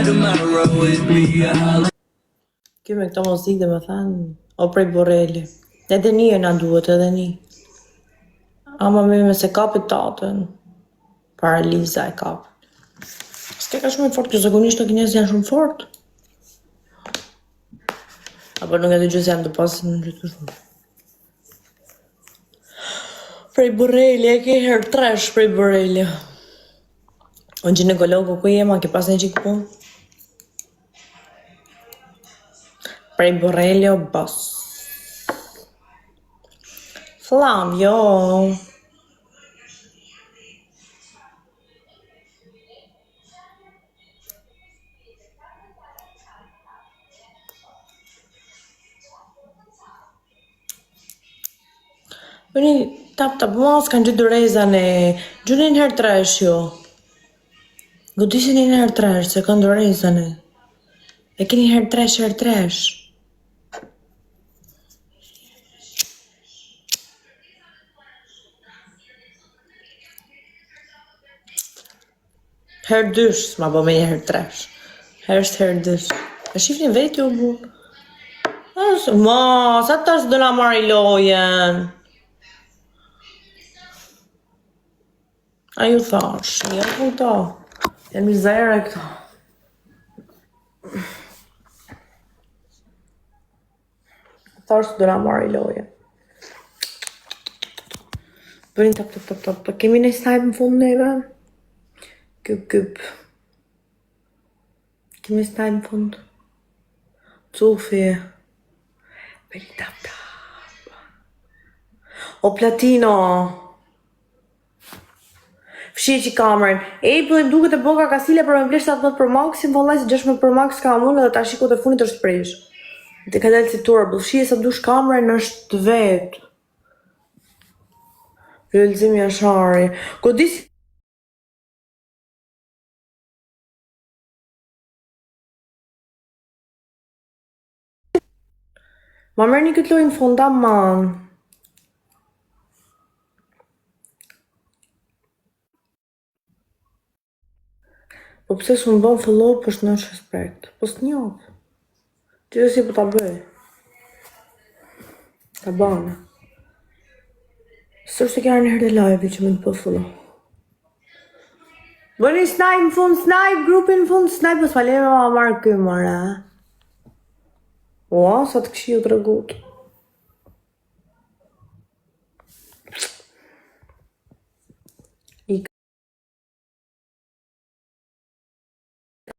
Tomorrow it be a holiday. Kjo me këto muzikë dhe me thanë, o prej Borrelli. Edhe një e na duhet, edhe një. Ama me me se kapi tatën. Paraliza e kap. S'ke ka shumë e fort, kjo zakonisht të kinezë janë shumë fort. Apo nuk e dëgjoj se jam të pasë në gjithë shumë. Prej Borrelli, e ke herë tresh prej Borrelli. O gjinekologu, ku je ma, ke pas një gjikë punë? Prej Borrelli o boss. Flavio. Bëni tap tap mos kanë gjithë doreza ne. Gjuni një herë tresh ju. Godisini një herë tresh se kanë doreza ne. E keni herë tresh herë tresh. Herë dysh, s'ma bo me një herë tresh. Herë është herë dysh. E shifni vetë ju burr. Ma, sa tash do na marri lojën. A ju thash, jo po këto. Janë mizere këto. Thash se do na marri lojën. Bëni tap tap tap tap. Po kemi një snipe në fund neve? Kyp kyp. Kemi snipe në fund. Cufi. Bëni tap tap. O Platino. Fshije që kamerën. Apple im duket e boka kasile për me ble 17 Pro Maxin, vallai se 16 Pro Max kam unë dhe tash kohët e fundit është prish. Dhe ka dalë si turbo, fshije sa dush kamerën është vet. Lulzim Jashari. Godis Ma merrni këtë lojë në fund aman. Po pse s'më bën follow po është në respekt. Po s'njoh. Gjithsesi po ta bëj. Ta bana. S'është të kjara një herë të live që më të bë follow. Bëni snipe në fund, snipe, grupin në fund, snipe, po s'ma lejë me ma marrë ky, more. Ua, sa të këqij u tregut.